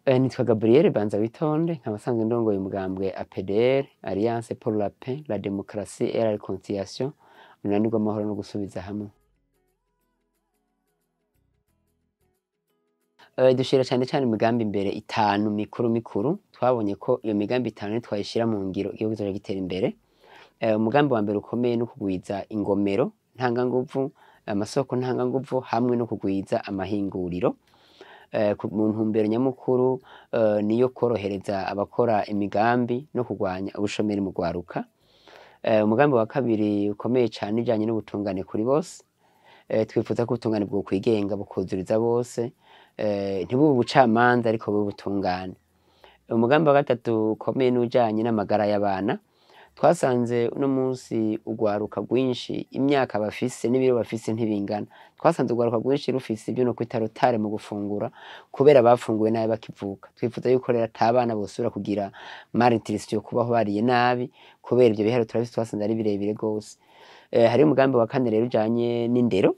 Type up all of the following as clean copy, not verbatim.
Nitwa Gabriel Banzawitonde, nkaba nsanzwe ndongoye umugambwe APDR, Alliance pour la Paix, la Démocratie et la Réconciliation, urunani rw'amahoro no gusubiza hamwe. Dushira cane cane imigambi imbere itanu mikuru mikuru. Twabonye ko iyo migambi itanu nitwayishira mu ngiro, igihugu kizoca gitera imbere. Umugambi wa mbere ukomeye ni ukugwiza ingomero ntanganguvu, amasoko ntanganguvu hamwe no kugwiza amahinguriro. Mu ntumbero nyamukuru niyo kworohereza abakora imigambi no kurwanya ubushomeri mu rwaruka. Umugambi wa kabiri ukomeye cane ujanye n'ubutungane kuri bose. Twifuza ko ubutungane bwokwigenga bukuzuriza bose, ntibube ubucamanza ariko bube ubutungane. Umugambi wa gatatu ukomeye n'ujanye n'amagara y'abana. Twasanze uno munsi urwaruka rwinshi imyaka bafise n'ibiro bafise ntibingana. Twasanze urwaruka rwinshi rufise ivyo nokwita rotare mu gufungura kubera bafunguye nabi bakivuka. Twifuza yuko rero ata bana bosubira kugira malnutrition, kubaho bariye nabi, kubera ivyo biharuro turabifise, twasanze ari birebire gose. Hariho umugambi wa kane rero ujanye n'indero.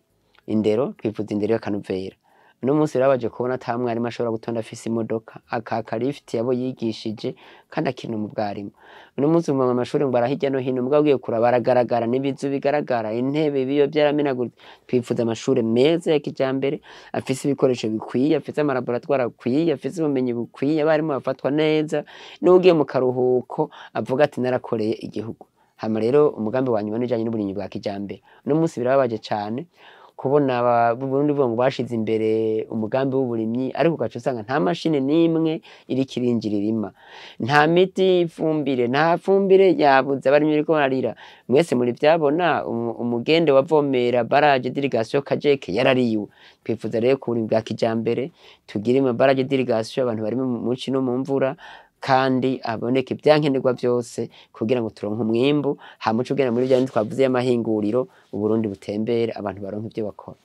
Indero, twifuza indero y'akanovera. Uno munsi birababaje kubona ata mwarimu ashobora gutonda afise imodoka, akaka lift abo yigishije kandi akiri mu bwarimu. Uno munsi mu mashuri ngo hirya no hino, mugabo ugiye kuraba aragaragara n'ibizu bigaragara, intebe, ibiyo vyaramenaguritse. Twifuza amashure meza ya kijambere, afise ibikoresho bikwiye, afise amalaboratoire akwiye, afise ubumenyi bukwiye, abarimu bafatwa neza, n'uwugiye mu karuhuko avuga ati narakoreye igihugu. Hama rero umugambi wa nyuma n'ujanye n'uburimyi bwa kijambere. Uno munsi birababaje cane kubona Burundi buvuga ngo bashize imbere umugambi w'uburimyi, ariko ugaca usanga nta mashini n'imwe iriko irinjira irima, nta miti, ifumbire, nta fumbire yabuze, abarimyi bariko bararira. Mwese muri vyabona umugende wavomera barrage d'irrigation Kajeke yarariwe. Twifuza rero ku burimyi bwa kijambere tugire ama barrage d'irrigation, abantu barime mu ci no mu mvura, kandi haboneke ivyankenerwa vyose kugira ngo turonke umwimbu. Hama uce ugenda muri vya bindi twavuze y'amahinguriro, Uburundi butembere, abantu baronke ivyo bakora.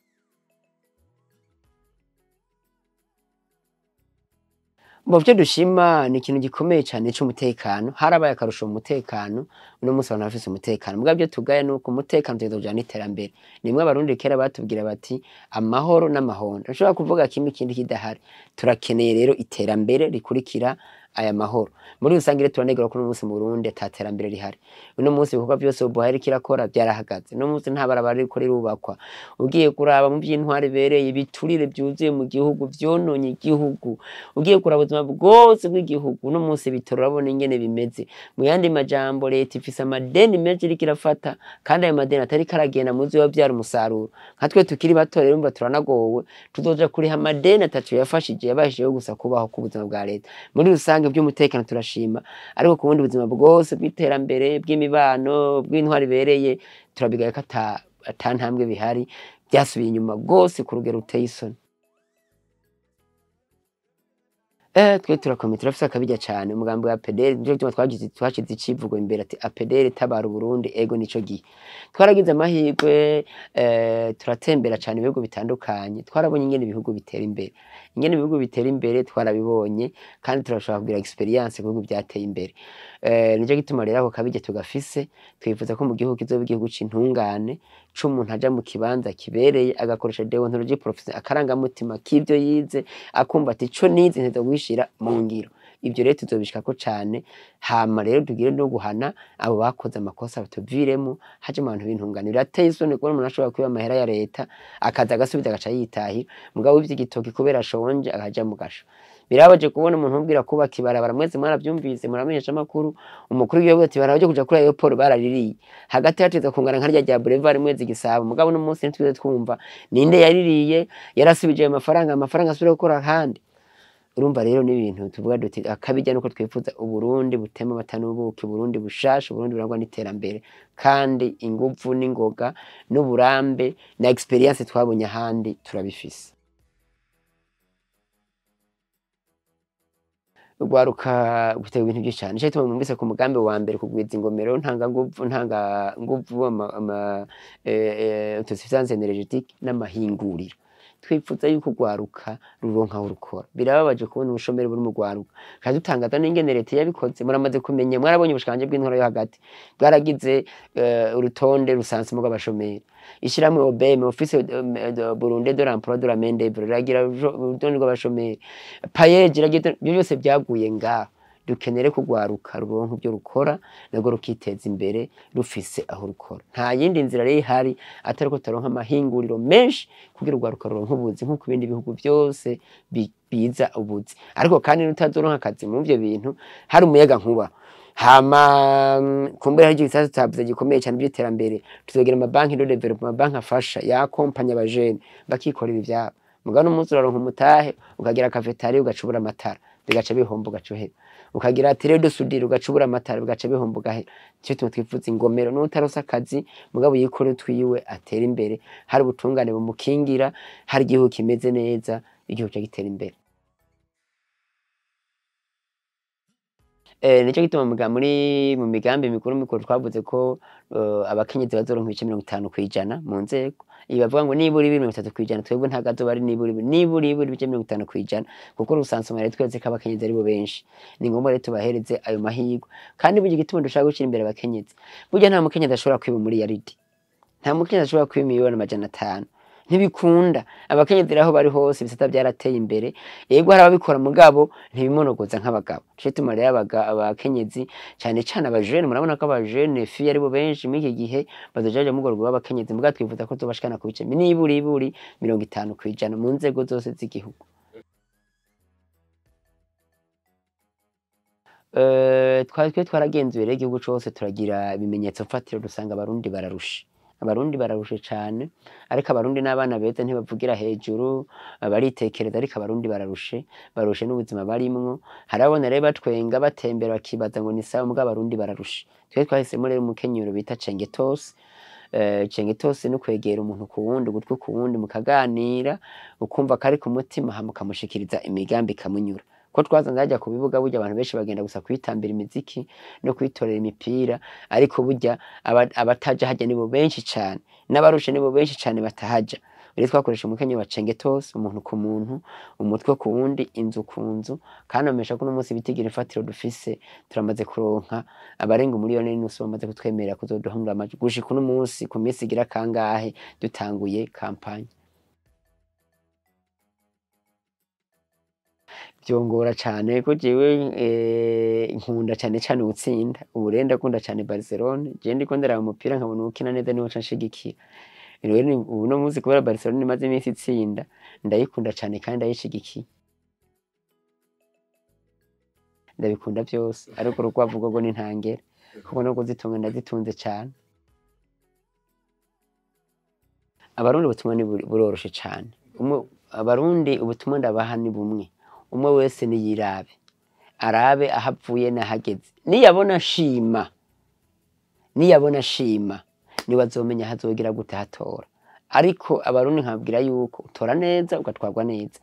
Mu vyo dushima ni ikintu gikomeye cane c'umutekano. Harabaye akarusho mu mutekano, uno munsi abantu bafise umutekano. Mugabo ivyo tugaya nuko umutekano utegerezwa kujana n'iterambere. Nimwe abarundi kera batubwira bati amahoro n'amahondo, ntushobora kuvuga kimwe ikindi kidahari. Turakeneye rero iterambere rikurikira aya mahoro. Muri rusange rero turanegura ko uno munsi mu Burundi ata terambere rihari. Uno munsi ibikorwa vyose Obuha iriko irakora vyarahagaze. Uno munsi nta barabara ririko rirubakwa. Ugiye kuraba mu vy'intwaro ibereye, ibiturire vyuzuye mu gihugu vyononye igihugu. Ugiye kuraba ubuzima bwose bw'igihugu, uno munsi ibitoro urabona ingene bimeze. Mu yandi majambo, leta ifise amadeni menshi iriko irafata, kandi ayo madeni atariko aragenda muzi yovyara umusaruro. Nka twe tukiri bato rero urumva turanagowe, tuzoja kuriha amadeni atatu yafashije yabashijeho gusa kubaho k'ubuzima bwa leta. Muri rusange by'umutekano turashima, ariko ku bundi buzima bwose bw'iterambere, bw'imibano, bw'intwaro ibereye, turabigaye ko ata ntambwe bihari, byasubiye inyuma rwose ku rugero ruteye isoni. Twe turakomeye, turafise akabirya cane. Umugambi wa APDR nico gituma twashize icivugo imbere ati APDR tabara Uburundi, ego nico gihe. Twaragize amahirwe, turatembera cane ibihugu bitandukanye, twarabonye ingene ibihugu bitera imbere. Ingene ibihugu bitera imbere twarabibonye, kandi turashobora kugira experience ku bihugu vyateye imbere. Nico gituma rero ako kabirya tugafise, twifuza ko mu gihugu kizoba igihugu c'intungane, c'umuntu aja mu kibanza kibereye, agakoresha deontologie professionnelle, akarangamutima k'ivyo yize, akumva ati ico nize nteza gushira mu ngiro. Ivyo rero tuzobishikako cane. Hama rero tugire no guhana abo bakoze amakosa batuviremo, haje mu bantu b'intungane. Birateye isoni kubona umuntu ashobora kwiba amahera ya leta akaza agasubiza agaca yitahira, mugabo w'ivyo igitoki kubera ashonje akaja mu gasho. Birababaje kubona umuntu umubwira kubaka ibarabara, mwese mwaravyumvise, muramenyesha amakuru, umukuru w'igihugu ati ibarabara ryo kuja kuri aéroport baraririye, hagati hateza kungana nka rya rya Boulevard Mwezi Gisabo. Mugabo uno munsi ntitwigeze twumva ninde yaririye, yarasubije ayo mafaranga, amafaranga asubira gukora ahandi. Urumva rero ni ibintu tuvuga duti akabijya nuko twifuza Uburundi butema amata n'ubuki, Uburundi bushasha, Uburundi burangwa n'iterambere, kandi inguvu n'ingoga n'uburambe na experience twabonye ahandi turabifise. Urwaruka gutega ibintu byinshi cyane. Nico gituma mwumvise ku mugambi wa mbere kugwiza ingomero ntanganguvu, ntanganguvu, autosuffisance énergétique n'amahinguriro. Twifuza yuko urwaruka ruronka aho rukora. Birababaje kubona ubushomeri buri mu rwaruka. Kandi dutangaza n'ingene leta yabikoze. Muramaze kumenya, mwarabonye ubushikanje bw'intwaro yo hagati bwaragize urutonde rusansemo rw'abashomeri. Ishirahamwe OBM, Office de Burundi de l'Emploi de la Main d'Oeuvre, riragira urutonde rw'abashomeri. PAEEJ iragira, ibyo byose byaguye ngaho. Dukenere kugwaruka ruronka ibyo rukora, narwo rukiteza imbere rufise aho rukora. Nta yindi nzira rero ihari atari ko turonka amahinguriro menshi kugira urwaruka ruronke ubuzi nk'uko ibindi bihugu byose biza ubuzi. Ariko kandi nutazoronka akazi mu ivyo bintu, hari umuyaga nkuba hama kumbura hari igisata tutavuze gikomeye cyane by'iterambere. Tuzogira amabanki de développement, amabanki afasha yakompanya abajene bakikorera ivyabo. Mugabo umunsi uraronka umutahe ukagira cafetaria ugacubura amatara bigaca bihomba ugaca uhera, ukagira atelier de soudure ugacubura amatara bigaca bihomba ugahera. Nico gituma twifuza ingomero, n'utaronse akazi mugabo yikore utwiwe atera imbere, hari ubutungane bumukingira, hari igihugu kimeze neza, igihugu ca gitera imbere. Nico gituma muri mu migambi mikuru mikuru twavuze ko abakenyezi bazoronka ibice 50% mu nzego. Ibi bavuga ngo nibura ibi 30%, twebwe ntabwo azoba ari nibura ibi, nibura ibice 50%, kuko rusansuma rero twese ko abakenyezi aribo benshi. Ni ngombwa rero tubahereze ayo mahirwe. Kandi burya igituma dushaka gushyira imbere abakenyezi, burya nta mukenyezi ashobora kwiba muri yaridi, nta mukenyezi ashobora kwiba 500,000,000, ntibikunda. Abakenyezi aho bari hose ibisata byarateye imbere, yego hari ababikora mugabo ntibimonogoza nk'abagabo. Nico gituma rero abakenyezi cyane cyane abajene, murabona ko abajene fi aribo benshi muri iki gihe bazoja baja mu rwego rw'abakenyezi, mugabo twifuza ko tubashikana ku bice nibura iburi 50% mu nzego zose z'igihugu. Twari twaragenzuye rero igihugu cose, turagira ibimenyetso mfatiro, dusanga abarundi bararushe. Abarundi bararushe cane, ariko abarundi n'abana beza ntibavugira hejuru, baritekereza, ariko abarundi bararushe, barushe n'ubuzima barimwo. Harabona rero batwenga batembera bakibaza ngo ni sawa, mugabo abarundi bararushe. Twe twahisemo rero umukenyero bita Cengetose. Cengetose no kwegera umuntu ku wundi, ugutwi ku wundi, mukaganira, ukumva kari ku mutima, hama ukamushikiriza imigambi ikamunyura. Ko twazanze hajya ku bibuga, burya abantu benshi bagenda gusa kwitambira imiziki no kwitorera imipira, ariko burya abataja hajya nibo benshi cane, n'abarushe nibo benshi cane batahaja. Rero twakoresha umukenyero wa Cengetose, umuntu ku muntu, umutwe ku wundi, inzu ku nzu. Kandi amesha ko uno munsi bitigira ifatiro dufise, turamaze kuronka abarenga 1.5 miliyoni bamaze kutwemerera kuzoduhangura amajwi gushika uno munsi, ku minsi igira kangahe dutanguye kampanye. Vyongora cane ko jewe nkunda cane cane gutsinda. Ubu rero ndakunda cane Barcelone. Jewe ndiko ndaraba umupira nkabona uwukina neza niwo nca nshigikira. Rero ubu no munsi kubera Barcelone imaze iminsi itsinda, ndayikunda cane kandi ndayishigikiye. Ndabikunda vyose, ariko urukwavu rwo ni ntangere, kuko no kuzitunga ndazitunze cane. Abarundi ubutumwa ni buroroshe cane. Abarundi ubutumwa ndabaha ni bumwe. Umwe wese niyirabe, arabe aho avuye n'ahageze. Niyabona shima, niyabona shima, niwe azomenya aho azogira gute hatora. Ariko abarundi nkababwira yuko utora neza ugatwarwa neza,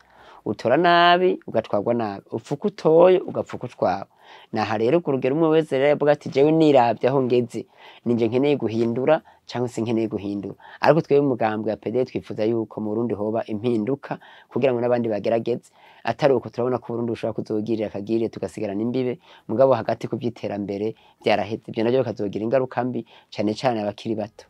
utora nabi ugatwarwa nabi, upfa uko utoye ugapfa uko utwawe. Naha rero ku rugero umwe wese rero avuga ati jewe niravye aho ngeze, ninje nkeneye guhindura canke sinkeneye guhindura. Ariko twebwe umugambwe wa PD twifuza yuko mu Burundi hoba impinduka kugira ngo n'abandi bagerageze. Atari uko turabona ko Burundi bushobora kuzogirira akagirire tugasigarana imbibe, mugabo hagati ku vy'iterambere vyaraheze. Ivyo navyo bikazogira ingaruka mbi cane cane abakiri bato.